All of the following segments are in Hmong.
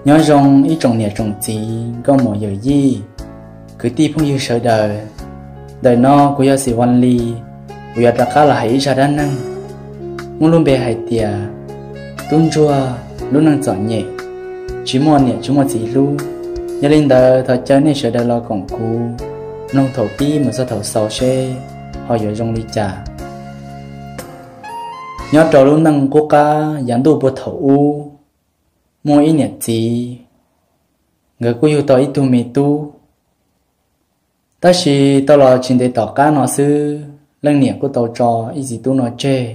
Nyob zoo ib tsoom niam tsoom txiv nkauj muam yawm yij, kwv tij phooj ywg sawv daws. Ntawm no kuv yog Xim Vaj Lis, kuv yuav rov qab los hais ib zaj dab neeg muaj lub npe hais tias tub ntsuag lub neej txom nyem, tsis muaj niam tsis muaj txiv hlub. Yog li ntawd thov caw nej sawv daws los koom kuv mloog thaum pib mus txog thaum xaus seb ho yuav zoo li cas. Nyob rau lub neej qub qab yav ntuj puag thaum ub, muaj ib niam txiv, nkawd kuj yug tau ib tug me tub. Tab sis tau los tsis ntev tom qab no xwb, leej niam kuj tau tso ib txiv tub no tseg,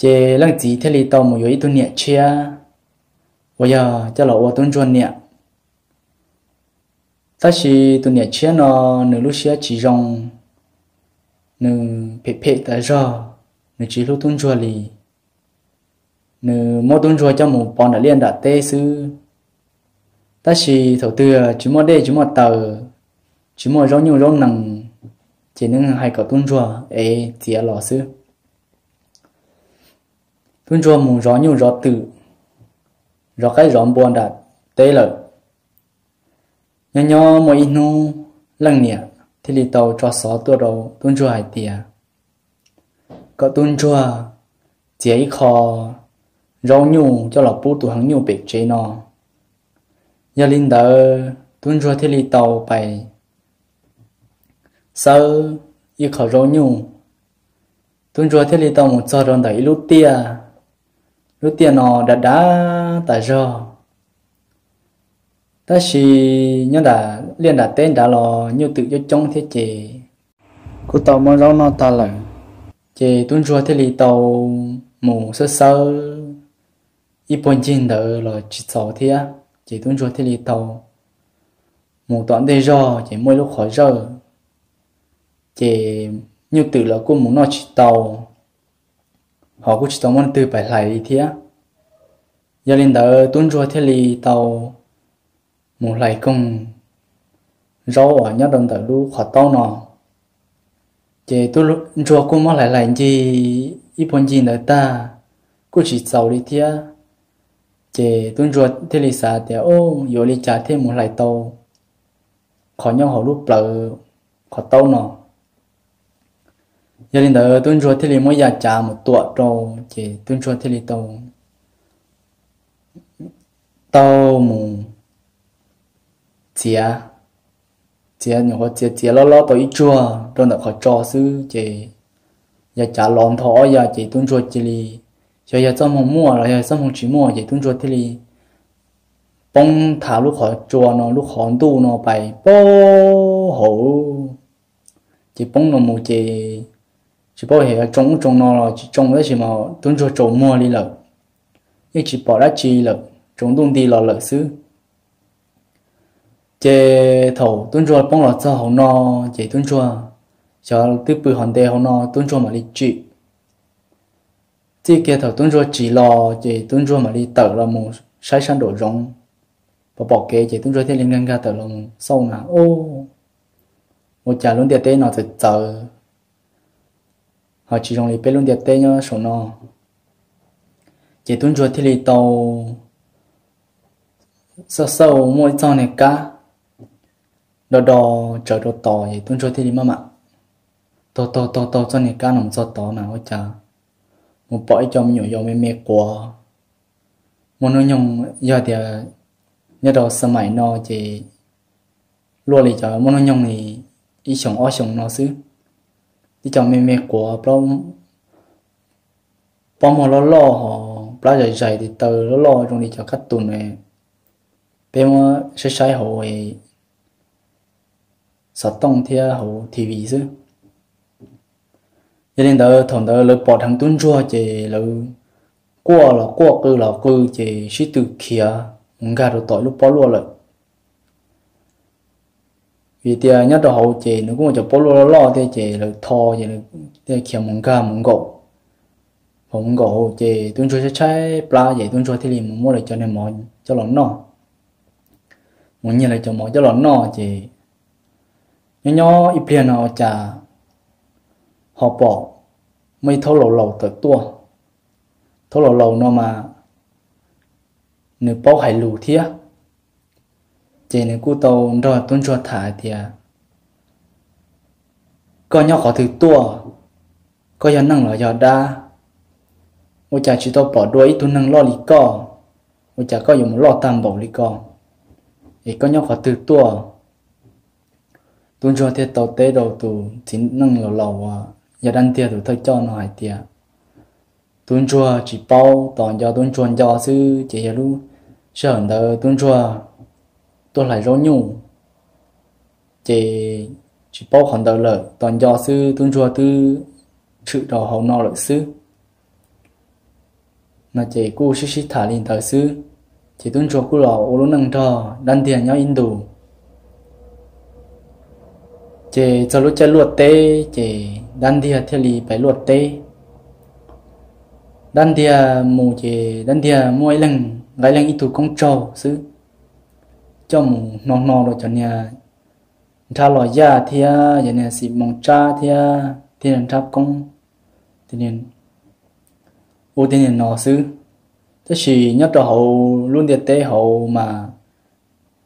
ces leej txiv thiaj li tau mus yuav ib tug niam tshiab uas yog coj los ua tub ntsuag niam. Tab sis tus niam tshiab no nws lub siab tsis zoo, nws phem phem tas zog, nws tsis hlub tub ntsuag li. Nws muab tub ntsuag coj mus pov nram liaj nram teb xwb, tab sis thaum twg tsis muaj dej tsis muaj taws, tsis muaj zaub nyuj zaub nees, ces nws hais kom tub ntsuag ev txiav los xwb. Tub ntsuag mus zov nyuj zov twm, zov qaib zov npua nram teb lawm. Nyob nyob muaj ib hnub, leej niam thiaj li tau tso xov tuaj rau tub ntsuag hais tias kom tub ntsuag txiav ib qho zaub nyuj coj los pub tus heev nyuj pem tsev no. Yog li ntawd tub ntsuag thiaj li tau pais xawb ib qho zaub nyuj. Tub ntsuag thiaj li tau mus txog rau ntawm ib lub tiaj. Lub tiaj no dav dav tas zog, tab sis nyob nram liaj nram teb nrad los nyuj twm coob coob thiab ces kuj tau muab zaub noj tag lawm. Ces tub ntsuag thiaj li tau mus xawb xawb ib puag ncig ntawd los tsis txaus thiab, ces tub ntsuag thiaj li tau mus tom ntej zog ces muaj ib lub qhov zawj, ces nyuj twm los kuj mus noj tsis tau, ho kuj tsis tau muaj leej twg pais hlais li thiab. Yog li ntawd tub ntsuag thiaj li tau mus hlais koog zaub uas nyob rau ntawm lub qhov taub no. Ces tub ntsuag kuj muab hlais hlais ncig ib puag ncig ntawd tag, kuj tsis txaus li thiab. Ces tub ntsuag thiaj li xav tias, Ub, yuav ua li cas thiaj mus hlais tau qhov nyob hauv lub plawv qhov taub no? Yog li ntawd tub ntsuag thiaj li muab yav cav mus tuam rau, ces tub ntsuag thiaj li tau tau mus txiav, txiav nyuam qhuav txiav txiav loj loj tau ib tsuag rau ntawm qhov tso xwb ces yav cav los ntho ob yav ces tub ntsuag cia li, xyov yog txoj hmoo muaj los yog txoj hmoo tsis muaj ces tub ntsuag thiaj li poob thav lub qhov tsua no, lub qhov ntuj no pais poob hauv. Ces poob no mus ces tsis paub hais tsoo ub tsoo no los tsis tsoo tab sis mas tub ntsuag tsaus muag li lawm, yeej tsis pom dab tsi lawm, tsaus ntuj nti los lawm xwb. Ces thaum tub ntsuag poob los txog hauv no, ces tub ntsuag xyov twb pw hov ntev hauv no tub ntsuag mam li tsim. Txij kiag thaum tub ntsuag tsim los ces tub ntsuag mam li tawm los mus saib sab nraum zoov, pom pom kev ces tub ntsuag thiaj li nkag nkag tawm los mus xauj na, Ub, ua cas lub ntiaj teb no txawv txawv, ho tsis zoo li peb lub ntiaj teb nyob saum no. Ces tub ntsuag thiaj li tau xauj xauj muaj ib txoj niag kab do do tsawv rau tod es tub ntsuag thiaj li maj mam taug taug taug taug txoj niag kab no mus txog tod na ua cas mus pom ib co me nyuam yaus me me quav, muaj hnub nyoog yog tias nyob rau xab maim no ces luaj li cov muaj hnub nyoog li ib xyoos ob xyoos no xwb. Ib co me me quav, pob muag loj loj ho plab zais zais tes taw loj loj zoo li cov kab tus peb muab saib saib hauv xov tooj thiab hauv T V xwb. Yog li ntawd thaum ntawd lawv pom dheev tub ntsuag ces lawv quaj los quaj qw los qw ces sib tw khiav mus nkag rau tom lub pob luaj lawm. Vim tias nyob rau hauv ces nws kuj muaj cov pob luaj loj loj thiab ces lawv tho ces thiaj khiav mus nkag mus nkaum. Thaum mus nkaum hauv ces tub ntsuag tshaib tshaib plab ces tub ntsuag thiaj li mus muab lawv cov niag mov coj los noj. Mus nyiag lawv cov mov coj los noj ces nyob nyob ib pliag no ua cas ho pom muaj ib thaub laus laus tawm tuaj. Thaub laus laus no mas nws paub hais lus thiab. Ces nws kuj tau nrog tub ntsuag tham hais tias, koj nyob qhov twg tuaj, koj yog neeg los yog dab, ua cas tsis tau pom dua ib tug neeg loj li koj, ua cas koj yuav mus loj tag npaum li ko, es koj nyob qhov twg tuaj? Tub ntsuag thiaj tau teb rau tus txiv neej laus laus uas yog dab ntiag tus thawj coj no hais tias, tub ntsuag tsis paub, tos nco tub ntsuag nco xwb ces yog lub sij hawm ntawd tub ntsuag tuaj hlais zaub nyuj, ces tsis paub qhov ntawd lawm, tos nco xwb tub ntsuag twb tshwm rau hauv no lawm xwb. No ces kuj sib sib tham li ntawd xwb, ces tub ntsuag kuj los ua lub neej nrog dab ntiag nyob ib ntus. Ces txog lub caij luaj teb ces dab ntiag thiaj li pais luaj teb. Dab ntiag mus ces dab ntiag muaj ib leeg, nqa ib leeg ib tug koob tsaug xwb, coj mus hno hno rau cov niag nrhab los yaj thiab cov niag xim moos tsab thiab thiaj nrhab koob, ua tej niag no xwb. Tab sis nyob rau hauv lub ntiaj teb hauv mas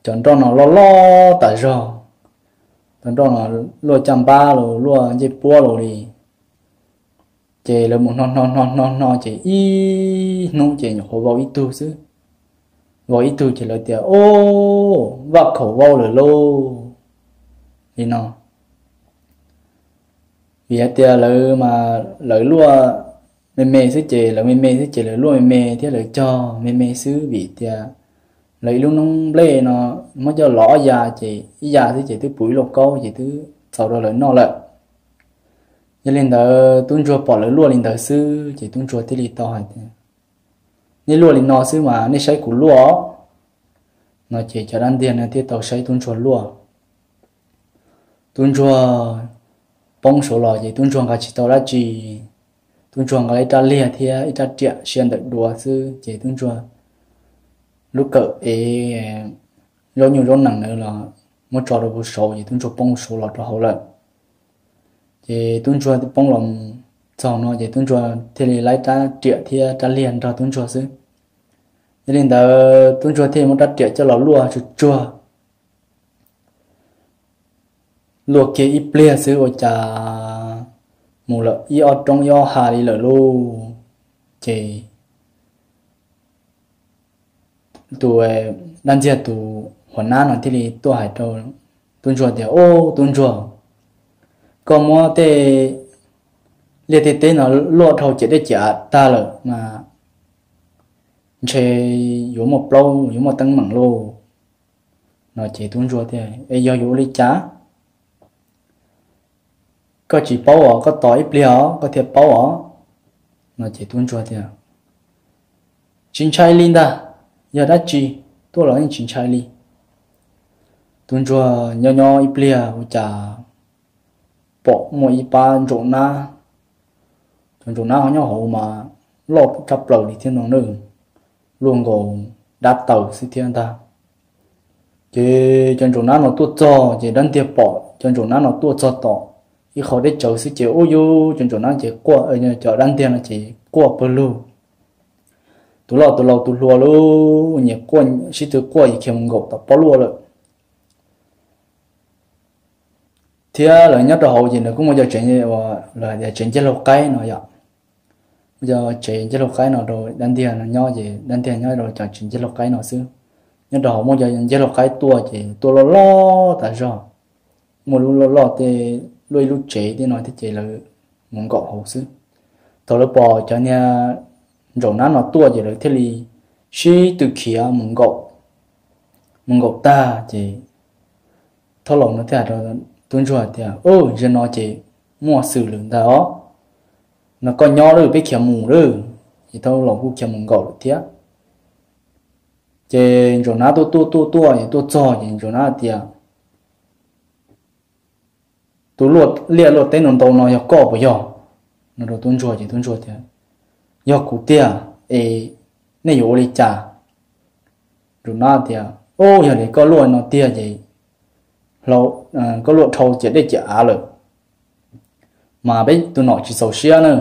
cov nroj no loj loj tas zog, cov nroj no luaj caj npab los luaj ncej puab los li. Ces lawv mus hno hno hno hno hno ces ib hnub ces nyuam qhuav vau ib tug xwb. Vau ib tug ces lawv tias, o, vaj khaum vau lawm lauj, li no. Vim hais tias lawv mas lawv luaj me me xwb ces lawv me me xwb ces lawv luaj me me thiab lawv cog me me xwb, vim tias lawv ib lub noob nplej no muab coj los ob ya ces ib ya xwb ces twb puv ib lauj kaub ces twb txaus rau lawv noj lawm. Yog li ntawd tub ntsuag pom lawv luaj li ntawd xwb ces tub ntsuag thiaj li tau hais tias, nej luaj li no xwb mas nej saib kuv luaj. No ces cov dab ntiag no thiaj tau saib tub ntsuag luaj. Tub ntsuag poob saud los ces tub ntsuag nqa tsis tau dab tsi, tub ntsuag nqa ib rab liag thiab ib rab riam sia ntawm duav xwb ces tub ntsuag lub kawm ev zaub nyuj zaub nees ntawd los muab tso rau puag saud ces tub ntsuag poob saud los rau hauv lawm. Ces tub ntsuag poob los txog no ces tub ntsuag thiaj li laib rab riam thiab rab liag nrog tub ntsuag xwb. Yog li ntawd tub ntsuag thiaj muab rab riam coj los luaj tsuag tsuag, luaj kiag ib pliag xwb ua cas mus lawm ib ob roob ib ob ha li lawm lauj. Ces tus dab ntxiag tus huas nab no thiaj li tuaj hais rau tub ntsuag tias, ub, tub ntsuag, koj muab tej liaj tej teb no luaj dhau ciam dej ciam av tag lawm mas ntshe yuav muaj plaub yuav muaj teeb meem lauj. No ces tub ntsuag tias, es yog yuav ua li cas? Koj tsis paub os, koj tos ib pliag os koj thiaj paub os. No ces tub ntsuag tias, tsis ntshai li ntag, yog dab tsi tuaj los yeej tsis ntshai li. Tub ntsuag nyob nyob ib pliag ua cas pom muaj ib pab ntsaum nab, cov ntsaum nab ho nyob hauv mas loj tshaj plaws li thiab no na, luaj nkaus dab taws xwb thiab ntag. Ces cov ntsaum nab no tuaj txog ces dab ntiag pom cov ntsaum nab no tuaj txog tom ib qho deb tsawv xwb ces ub yub cov ntsaum nab ces quaj, cov dab ntiag no ces quaj pawg lug. Tus loj tus laus tus hluas lub nyias quaj sib tw quaj es khiav mus nkaum tom pob luaj lawm. Thiab lawv nyob rau hauv ces lawv kuj muaj cov tsev, tsev ncej laug qaib no yom. Muaj cov tsev ncej laug qaib no rau dab ntiag no nyob ces dab ntiag nyob rau cov tsev ncej laug qaib no xwb. Nyob rau hauv muaj cov ncej laug qaib tuaj ces tuaj loj loj tas zog, muaj lub loj loj tej, luaj ib lub tsev tej no thiab ces lawv mus nkaum hauv xwb. Thaum lawv pom cov niag ntsaum nab no tuaj ces lawv thiaj li sib tw khiav mus nkaum. Mus nkaum tag ces thab laus no thiaj hais rau tub ntsuag tias, ub, zaum no ces muaj xwm lawm ntag os, no koj nyob lawm peb khiav mus lawm. Ces thab laus kuj khiav mus nkaum lawm thiab. Ces ntsaum nab tuaj tuaj tuaj tuaj es tuaj txog ces ntsaum nab tias, tus luaj liaj luaj teb ntau ntau no yog koj puas yog? No rau tub ntsuag ces tub ntsuag tias, yog kuv tiag es nej yuav ua li cas? Ntsaum nab tias, ub, yog li koj luaj no tiag ces koj luaj dhau ciam dej ciam av lawm mas peb tus nom tsis txaus siab na.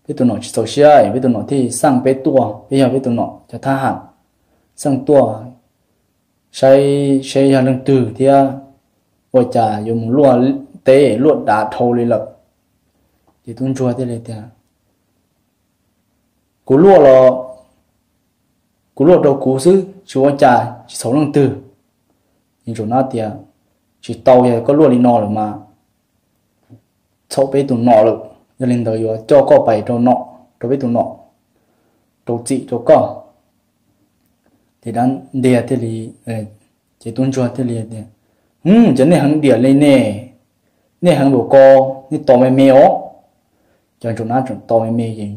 Peb tus nom tsis txaus siab es peb tus nom thiaj xaj peb tuaj, peb yog peb tus nom cov thab ham. txeej tuaj saib seb yog leej twg thiab ua cas yuav mus luaj teb luaj dav dhau li lawm. Ces tub ntsuag thiaj li tias, Kuv luaj los kuv luaj rau kuv xwb, tsis ua cas, tsis txhaum leej twg. Ces ntsaum nab tias, Tsis tau, yog koj luaj li no lawm mas txhaum peb tus nom lawm, yog li ntawd yuav coj koj pais rau nom, rau peb tus nom, rau txim rau koj. Ces dab ntiag thiaj li, ces tub ntsuag thiaj li tias, Hm, cov nej heev diam li ne, nej heev npaum ko, nej tos me me os. Cov ntsaum nab tseem tos me me ces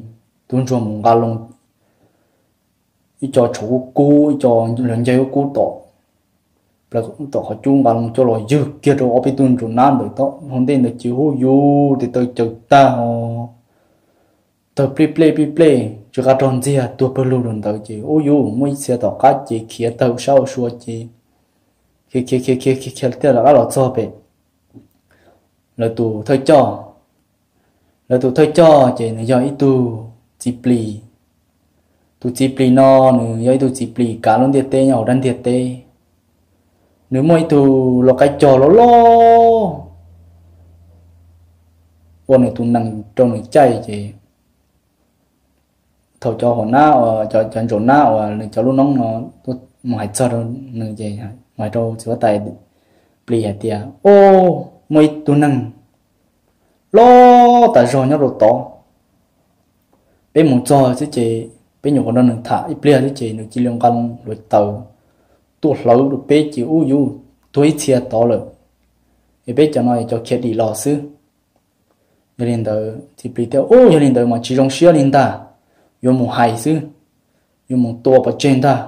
tub ntsuag mus nqa loo ib co tshuav kub kub, ib co luag ncaig kub kub tom, tom qhov cub, nqa loo coj los ywg kiag rau ob peb tug ntsaum nab ntawd hauv ntej ntawd ces ub yus tes taw caws tag os, tawg plij plej plij plej tsis qab rog ntxiag tuag pawg lug rau ntawd ces ub yus muaj ib txhia tom qab ces khiav tawg ua sab ua sua ces khiav khiav khiav khiav khiav thiaj rov qab los txog pem lawv tus thawj coj. Lawv tus thawj coj ces nws yog ib tug txiv plis. Tus txiv plis no nws yog ib tug txiv plis kav lub ntiaj teb nyob hauv dab ntiaj teb. Nws muaj ib tug lau qaib cog loj loj ua nws tus nees rau nws caij ces thaum cov hau nab, cov ntsaum nab uas nws cov lub noob no mus hais txog rau nws ces mus hais rau txiv huab tais plis hais tias, Ub, muaj ib tug neeg loj tas zog nyob rau tod. Peb mus txog xwb ces peb nyuam qhuav nrog nws tham ib pliag xwb ces nws cia li nqa hluav taws tuaj hlawv rau peb ces ub yus tuag ib txhia tod lawm, es peb cov no cov khiav dim los xwb. Yog li ntawd txiv plis thiaj, Ub, yog li ntawd mas tsis zoo siab li ntag, yuav mus hais xwb, yuav mus tua pov tseg ntag.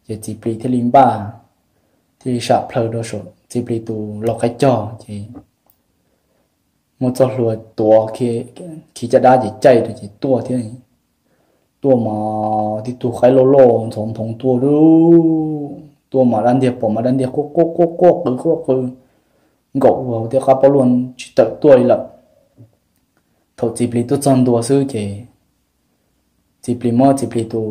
Ces txiv plis thiaj li npaj, thiaj li sam plhaws rau saum txiv plis tus lau qaib cog ces muab txoj hlua tuav, khi caj dab ces caij rau ces tuaj thiab. Tuaj mas tib tug qaib loj loj ntxhov nthoov tuaj, tuaj mas dab ntiag pom mas dab ntiag quaj quaj quaj quaj qw quaj qw, nkaum hauv thiab qab pob luaj tsis tawm tuaj li lawm. Thaum txiv plis tuaj txog ntua xwb ces txiv plis muab txiv plis tus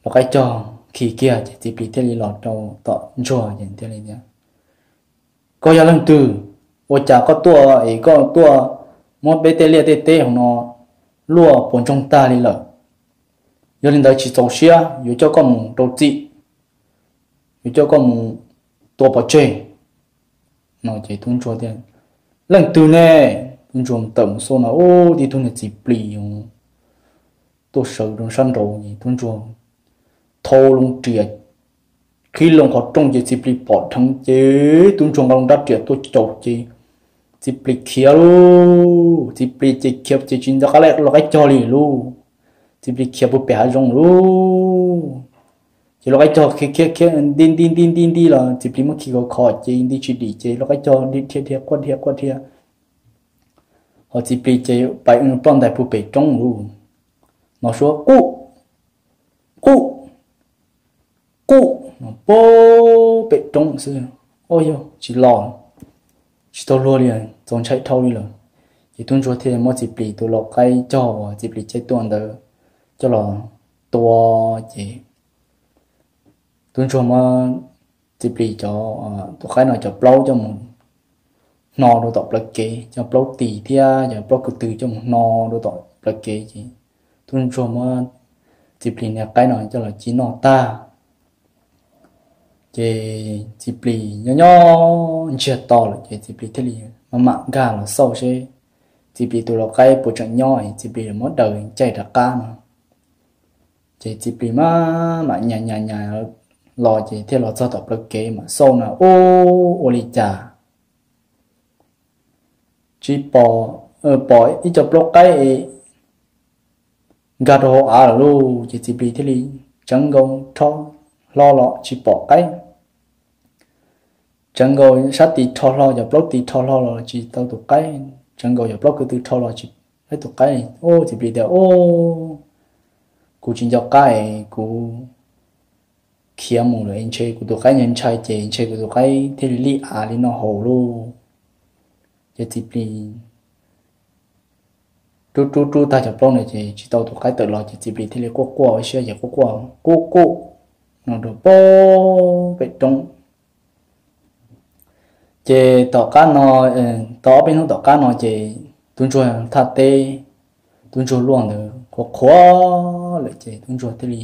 lau qaib cog khi kiag ces txiv plis thiaj li los rau tom ntsuag ces thiaj li tias, Koj yog leej twg? Ua cas koj tuaj es koj tuaj muab peb tej liaj tej teb hauv no luaj puas ntsoog tag li lawm? Yog li ntawd tsis txaus siab yuav coj koj mus rau txim, yuav coj koj mus tua pov tseg no ces tub ntsuag tias, Leej twg ne? Tub ntsuag tawm mus xauj no ub tib tug niag txiv plis tuaj sawv rau sab nraud es tub ntsuag thau loo riam, qhib loo qhov rooj ces txiv plis pom dheev ces tub ntsuag nqa loo rab riam tuaj caum ces txiv plis khiav lauj. Txiv plis ces khiav ces tsis nco qab lau qaib cog li lauj. Txiv plis khiav puag pem hav zoov lauj. Ces lau qaib cog khiav khiav khiav nti nti nti nti nti los txiv plis muab khi khov kho ces nti tsis dim ces lau qaib cog dhia dhia quaj dhia quaj dhia. Ho txiv plis ces pais ploj ntais puag pem roob lauj. No suab quj, quj, quj no puag pem roob xwb. Ua yog tsis los, tsis tau luag li, txaus ntshai dhau li lawm. Ces tub ntsuag thiaj muab txiv plis tus lau qaib cog uas txiv plis caij tuaj ntawd coj los tua ces tub ntsuag muab txiv plis cov, tus qaib no cov plaub coj mus hno rau tom plawv kev, cov plaub tis thiab cov plaub ko tw coj mus hno rau tom plawv kev ces tub ntsuag muab txiv plis niag qaib no coj los ci noj tag. Ces txiv plis nyob nyob ntsiag to lawm ces txiv plis thiaj li maj mam nkag los xauj seb txiv plis tus lau qaib puas tseem nyob, txiv plis muab daws caij rov qab no. Ces txiv plis maj mam nyas nyas nyas los ces thiaj los txog tom plawv kev mam xauj no ub, ua li cas tsis pom, pom ib co plaub qaib nkag rau hauv av lawm lauj. Ces txiv plis thiaj li tsawv nkaus rho hlo los tsis pom qaib. Tsawv nkaus sab tis rho hlo, cov plaub tis rho hlo los tsis tau tus qaib. Tsawv nkaus cov plaub ko tw rho los tsis tau tus qaib. Ub, txiv plis tias, Ub, kuv tsis nco qab es kuv khiav mus lawm es ntshe kuv tus qaib ntshai ntshai ces ntshe kuv tus qaib thiaj li lim av li no hauv lauj. Ces txiv plis rub rub rub tag cov plaub ntawd ces tsis tau tus qaib tawm los ces Txiv Plis thiaj li quaj quaj ua siab ces quaj quaj qub qub no rau pem pem roob. Ces tom qab no, tau ob peb hnub tom qab no ces tub ntsuag thaj teb, tub ntsuag luaj ntawd qhuav qhuav lawm ces tub ntsuag thiaj li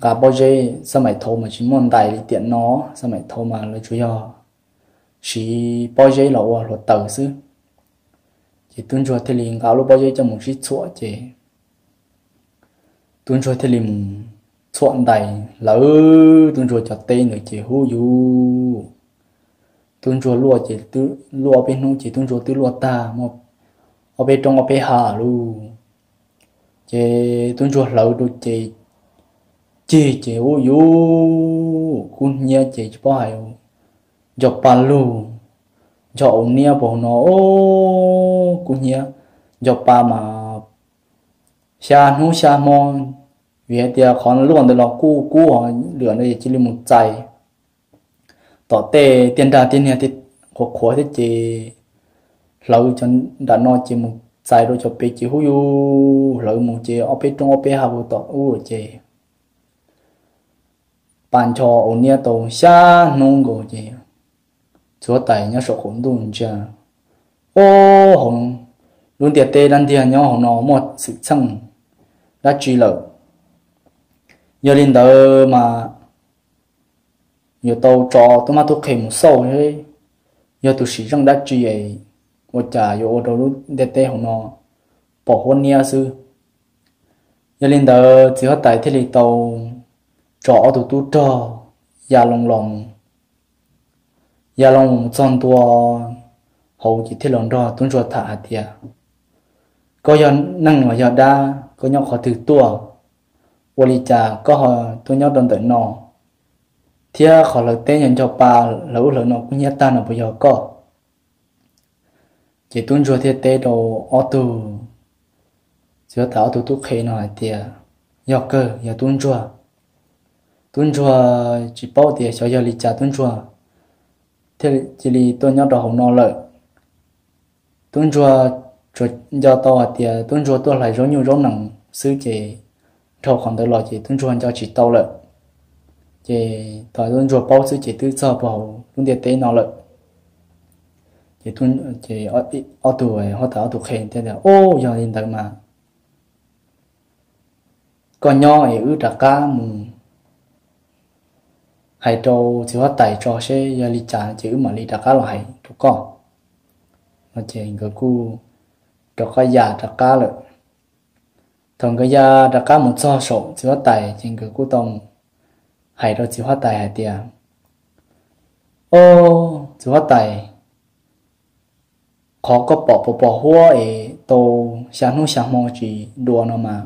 nqa pob zeb. Xab maim thaud mas tsis muaj ntais li tiam no, xab maim thaud mas lawv tsuas yog siv pob zeb los ua hluav taws xwb. Ces tub ntsuag thiaj li nqa lub pob zeb coj mus sib txhuam ces tub ntsuag thiaj li mus txhuam ntais hlawv tub ntsuag cov teb ntawd ces hub yus, tub ntsuag luaj ces twb luaj ob peb hnub ces tub ntsuag twb luaj tag muaj ob peb roob ob peb ha lawm. Ces tub ntsuag hlawv rau ces cig ces hub yus, kub hnyiab ces tsis paub hais, nco pa lug, nco au niab pos no, kub hnyiab, nco pa mas xya hnub xya hmo, vim hais tias qhov luaj ntawd los kuj kub, lwm ntawd cia li mus txais tom tej tiaj nrag tiaj niag qhuav qhuav thiab ces hlawv cov nram no ces mus txais rau cov pem ces hub yus, hlawv mus ces ob peb roob ob peb ha ua tom ub lawm ces pa ncho au niab tau xya hnub nkaus ces txiv huab tais nyob saum qaum ntuj ntsia, o, hauv lub ntiaj teb dab ntiag nyob hauv no muaj xwm txheej dab tsi lawm. Yog li ntawd mas yuav tau tso tub mab tub qhe mus xauj seb yog tus sim zeej dab tsi es ua cas yuav ua rau lub ntiaj teb hauv no pom huab niab xwb. Yog li ntawd txiv huab tais thiaj li tau tso ob tug tub rog ya loo los mus. Ya loo mus txog ntua hauv ces thiaj los nrog tub ntsuag tham hais tias, koj yog neeg los yog dab, koj nyob qhov twg tuaj? Ua li cas koj ho tuaj nyob rau ntawm no? Thiab qhov hlawv teb nco pa hlawv ub hlawv no kub hnyiab tag no puas yog koj? Ces tub ntsuag thiaj teb rau ob tug, txiv huab tais ob tug tub qhe no hais tias, yog kawg, yog tub ntsuag. Tub ntsuag tsis paub tias xyov yog li cas tub ntsuag thiaj cia li tuaj nyob rau hauv no lawm. Tub ntsuag tsuas nco tau hais tias tub ntsuag tuaj hlais zaub nyuj zaub nees xwb ces dhau qhov ntawd los ces tub ntsuag nco tsis tau lawm. Ces thaum tub ntsuag paub xwb ces twb txog puag hauv lub ntiaj teb no lawm. Ces ob tug huab tais ob tug qhe thiaj tias, o, yog li ntawd mas koj nyob es wb rov qab mus hais rau txiv huab tais tso seb yog li cas ces wb mam li rov qab los hais rau koj. No ces nkawd kuj rov qab ya rov qab lawm. Thaum nkawd ya rov qab mus txog saum txiv huab tais ces nkawd kuj tau hais rau txiv huab tais hais tias, o, txiv huab tais, qhov koj pom pos pos huab es tau xya hnub xya hmo tsis dua no mas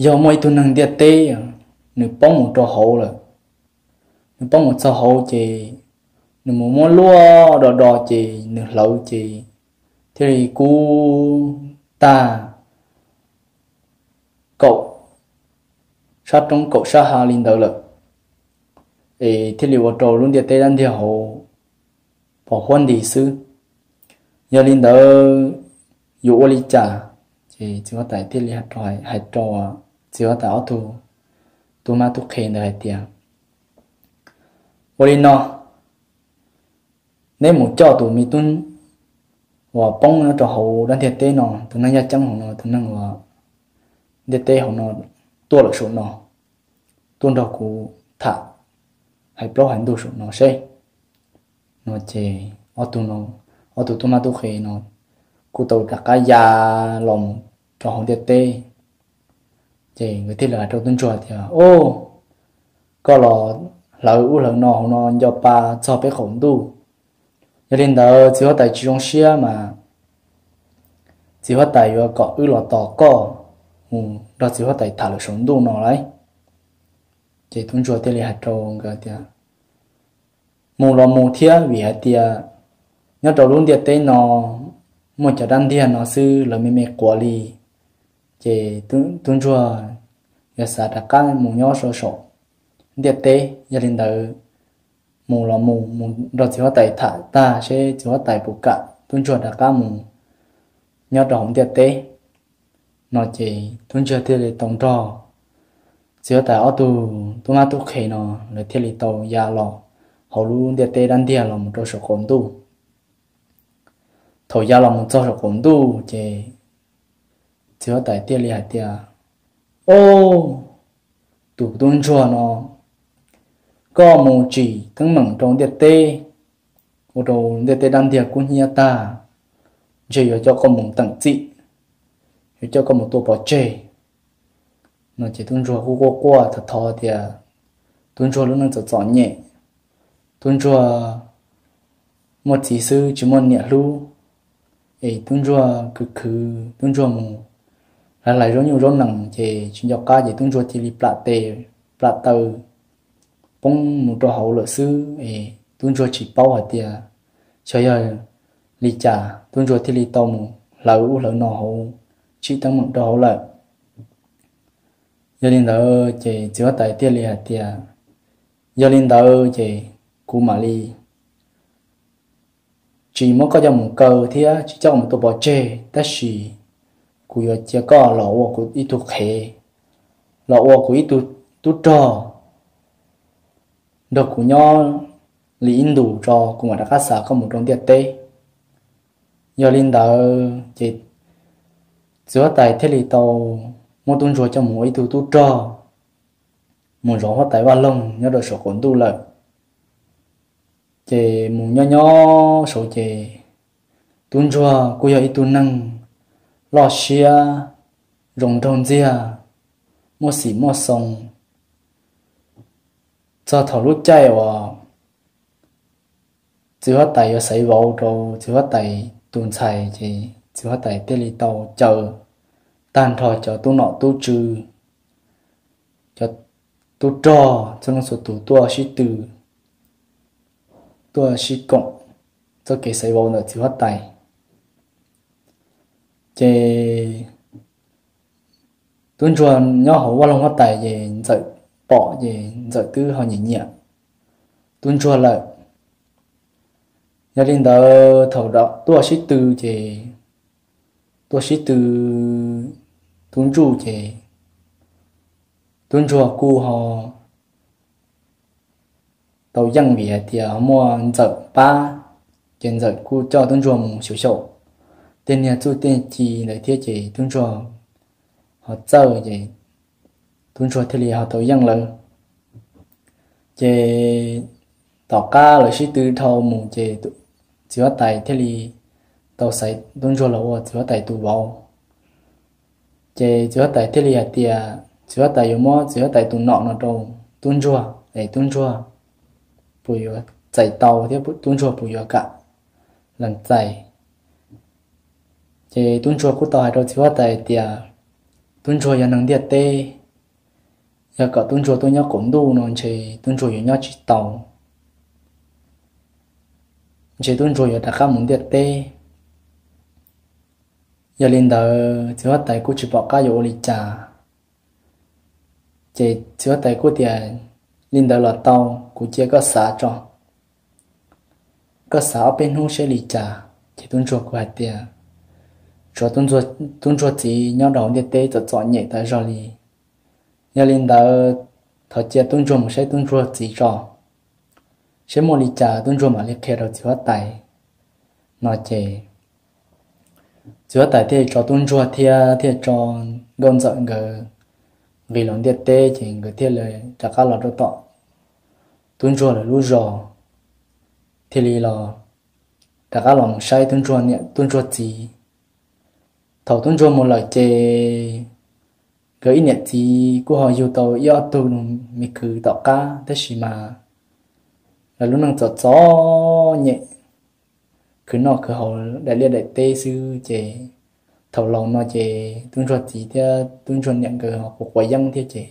yog muaj ib tug neeg ntiaj teb nws poob mus rau hauv lawm. Nws poob mus txog hauv ces nws mus muab luaj do do ces nws hlawv ces thiaj li kub tag kaum sab roob kaum sab hav li ntawd lawm, es thiaj li ua rau lub ntiaj teb dab ntiag hauv pos huab nti xwb. Yog li ntawd yuav ua li cas? Ces txiv huab tais thiaj li hais rau txiv huab tais ob tug tub mab tub qhe ntawd hais tias, ua li no, neb mus coj tus me tub uas poob nyob rau hauv dab ntiaj teb no, tus neeg yaj ceeb hauv no, tus neeg uas ntiaj teb hauv no tuaj lawm saum no, tuaj nrog kuv tham hais plaub hais ntug saum no seb. No ces ob tug tub mab tub qhe no kuj tau rov qab ya los mus rau hauv ntiaj teb. Ces nkawd thiaj li hais rau tub ntsuag tias, o, koj los hlawv ub hlawv no hauv no nco pa txog peb qaum ntuj. Yog li ntawd txiv huab tais tsis zoo siab mas txiv huab tais yuav kom wb los tos koj mus nrog txiv huab tais tham lawm saum ntuj no lauj. Ces tub ntsuag thiaj li hais rau nkawd tias, mus los mus thiab, vim hais tias nyob rau lub ntiaj teb no muaj cov dab ntiag no xwb lawv me me quav li, ces tub ntsuag yuav xav rov qab mus nyob saum ntiaj teb. Yog li ntawd mus los mus, mus nrog txiv huab tais tham tag seb txiv huab tais puas kam tub ntsuag rov qab mus nyob rau hauv ntiaj teb. No ces tub ntsuag thiaj li tau nrog txiv huab tais ob tug tub mab tub qhe no, lawv thiaj li tau ya los hauv lub ntiaj teb dab ntiag los mus rau saum qaum ntuj. Thaum ya los mus txog saum qaum ntuj ces txiv huab tais thiaj li hais tias, Ob, tus tub ntsuag no, koj mus tsim teeb meem rau ntiaj teb, ua rau ntiaj teb dab ntiag kub hnyiab tag, ntshe yuav coj koj mus teem txim, yuav coj koj mus tua pov tseg. No ces tub ntsuag quaj quaj quaj thov thov tias tub ntsuag lub neej txom txom nyem, tub ntsuag muaj txiv xwb tsis muaj niam hlub, es tub ntsuag khwv khwv, tub ntsuag mus hlais hlais zaub nyuj zaub nees ces tsis nco qab ces tub ntsuag cia li plam tes plam taw poob mus rau hauv lawm xwb es tub ntsuag tsis paub hais tias xyov yog li cas tub ntsuag thiaj li tau mus hlawv ub hlawv no hauv, tsim teeb meem rau hauv lawm. Yog li ntawd ces txiv huab tais thiaj li hais tias, Yog li ntawd ces kuv mam li tsis muab koj coj mus kaw thiab tsis coj koj mus tua pov tseg, tab sis kuv yuav cia koj los ua kuv ib tug qhev, los ua kuv ib tug tub rog nrog kuv nyob li ib ntus tso kuv mam rov qab xa koj mus rau ntiaj teb. Yog li ntawd ces txiv huab tais thiaj li tau muab tub ntsuag coj mus ua ib tug tub rog mus zov huab tais vaj loog nyob rau saum qaum ntuj lawm. Ces mus nyob nyob saud ces tub ntsuag kuj yog ib tug neeg loj siab, zoo nraug ntxiag, muaj xim muaj xoo. Txog thaum lub caij uas txiv huab tais yuav xaiv vauv rau txiv huab tais tus ntxhais ces txiv huab tais thiaj li tau caw tag nrho cov tub nom tub tswv, cov tub rog txhua leej txhua tus tuaj sib tw, tuaj sib koom txoj kev xaiv vauv ntawm txiv huab tais. Ces tub ntsuag nyob hauv vaj loog huab tais ces ntxawm pom ces ntxawm twb ho nyiam nyiam tub ntsuag lawm. Yog li ntawd thaum tuaj sib tw ces, tuaj sib tw tub ntsuag ces tub ntsuag kuj ho tau yeej vim hais tias ho muaj ntxawm pab, ces ntxawm kuj coj tub ntsuag mus xyaum xyaum tej niag txuj tej ci ntawd thiab ces tub ntsuag ho txawj ces tub ntsuag thiaj li ho tau yeej lawm. Ces tom qab lawv sib tw dhau mus ces txiv huab tais thiaj li tau xaiv tub ntsuag los ua txiv huab tais tus vauv. Ces txiv huab tais thiaj li hais tias txiv huab tais yuav muab txiv huab tais tus nom no rau tub ntsuag es tub ntsuag puas yuav txais tau thiab tub ntsuag puas yuav kam lees txais. Ces tub ntsuag kuj tau hais rau txiv huab tais tias tub ntsuag yog neeg ntiaj teb, yog kom tub ntsuag tuaj nyob qaum ntuj no ntshe tub ntsuag yuav nyob tsis tau, ntshe tub ntsuag yuav rov qab mus ntiaj teb. Yog li ntawd txiv huab tais kuj tsis pom qab yuav ua li cas, ces txiv huab tais kuj tias li ntawd los tau, kuv cia koj xav tso, koj xav ob peb hnub seb li cas. Ces tub ntsuag kuj hais tias tsuav tub ntsuag txiv nyob rau hauv ntiaj teb txom txom nyem tas zog li. Yog li ntawd thov cia tub ntsuag mus saib tub ntsuag txiv tso, seb muaj li cas tub ntsuag mam li qhia rau txiv huab tais. No ces txiv huab tais thiaj tso tub ntsuag thiab thiaj tso nkauj ntxawm nkawd nqis los ntiaj teb ces nkawd thiaj li rov qab los rau tom tub ntsuag lawv lub zos, thiaj li los rov qab los mus saib tub ntsuag niam tub ntsuag txiv. Thaum tub ntsuag mus lawm ces nkawd ib niam txiv kuj ho yug tau ib ob tug me kwv tom qab, tab sis mas lawv lub neej txom txom nyem, khwv noj khwv haus daim liaj daim teb xwb ces thaum laus no ces tub ntsuag txiv thiab tub ntsuag niam nkawd ho quav quav yeeb thiab ces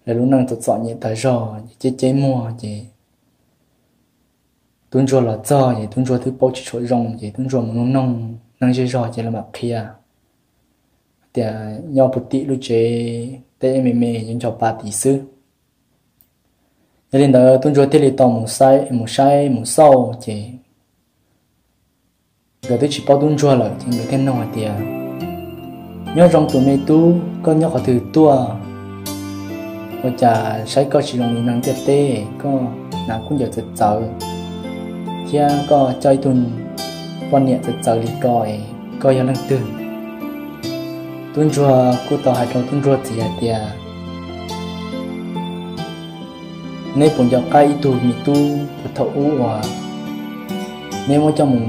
lawv lub neej txom txom nyem tas zog ces ceb ceb muag ces tub ntsuag los txog ces tub ntsuag twb paub tsis tshua zoo ces tub ntsuag mus nug noog neeg zej zog ces lawv mam qhia tias nyob puv tim lub tsev teb me me yuav ncho pa tim xwb. Yog li ntawd tub ntsuag thiaj li tau mus saib mus xauj ces nkawd twb tsis paub tub ntsuag lawm ces nkawd thiaj nug hais tias, Nyob zoo tus me tub, koj nyob qhov twg tuaj? Ua cas saib koj tsis zoo li neeg ntiaj teb, koj hnav khaub ncaws txawv txawv thiab koj coj ib tug poj niam txawv txawv li ko es koj yog leej twg? Tub ntsuag kuj tau hais rau tub ntsuag txiv hais tias, Neb puas nco qab ib tug me tub uas thaum ub uas neb muab coj mus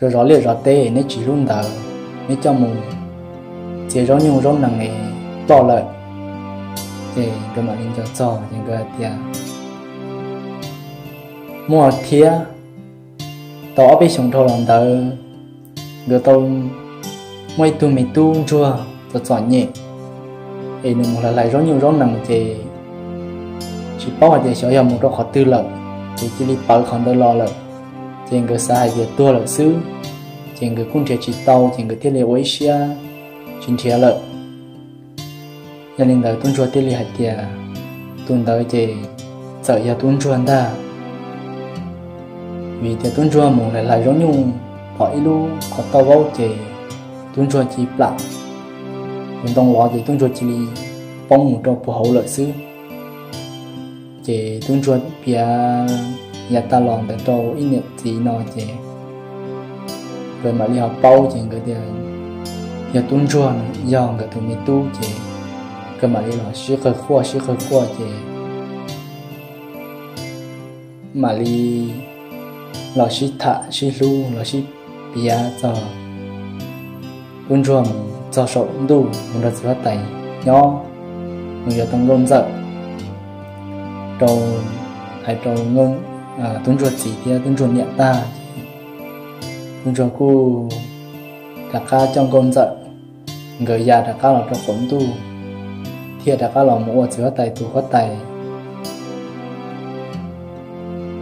zov zov liaj zov teb, neb tsis hlub ntawd, neb coj mus txiav zaub nyuj zaub nees es ploj lawm? Ces nkawd mam li nco txog ces nkawd hais tias, Muaj thiab, tau ob peb xyoos dhau los ntawd nkawd tau muaj ib tug me tub ntsuag txom txom nyem es nws mus hlais hlais zaub nyuj zaub nees ces tsis paub hais tias xyov yog mus rau qhov twg lawm, ces cia li pawv qhov ntawd los lawm. Ces nkawd xav hais tias tuag lawm xwb, ces nkawd kuj nrhiav tsis tau ces nkawd thiaj li ua ib siab tsis nrhiav lawm. Yog li ntawd tub ntsuag thiaj li hais tias, Tus ntawd ces txawm yog tub ntsuag ntag, vim tias tub ntsuag mus hlais hlais zaub nyuj pom ib lub qhov tauj vaub ces tub ntsuag cia li plam tus ntoo los ces tub ntsuag cia li poob mus rau puag hauv lawm xwb. Ces tub ntsuag piav yav tas los ntawd rau ib niam txiv no ces nkawd mam li ho paub ces nkawd tias yog tub ntsuag, yog nkawd tus me tub ces nkawd mam li los sib qawg quaj sib qawg quaj ces mam li los sib tham sib hlub los sib piav txog tub ntsuag mus txog saum ntuj mus nrog txiv huab tais nyob, mus yuav tau nkauj ntxawm rau, hais rau tub ntsuag txiv thiab tub ntsuag niam tag ces tub ntsuag kuj rov qab coj nkauj ntxawm nkawd ya rov qab los rau qaum ntuj thiab rov qab los mus ua txiv huab tais tus huab tais.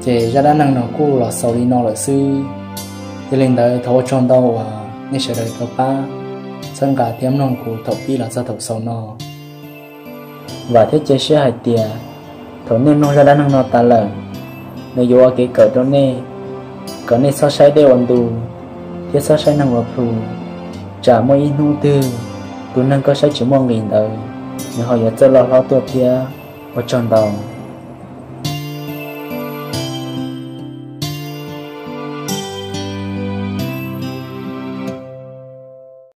Ces zaj dab neeg no kuj los xaus li no lawm xwb. Yog li ntawd thov ua tsaug ntau uas nej sawv daws tau pab txhawb nqa thiab mloog kuv thaum pib los txog thaum xaus no. Vam thiab cia siab hais tias thaum nej mloog zaj dab neeg no tas lawm, nws yuav ua kev kawm rau nej, kom nej txhob saib dej ua ntu thiab txhob saib neeg ua plhu, tsam muaj ib hnub twg tus neeg koj saib tsis muaj nqis ntawd nws ho yuav txawj loj hlob tuaj thiab. Ua tsaug ntau.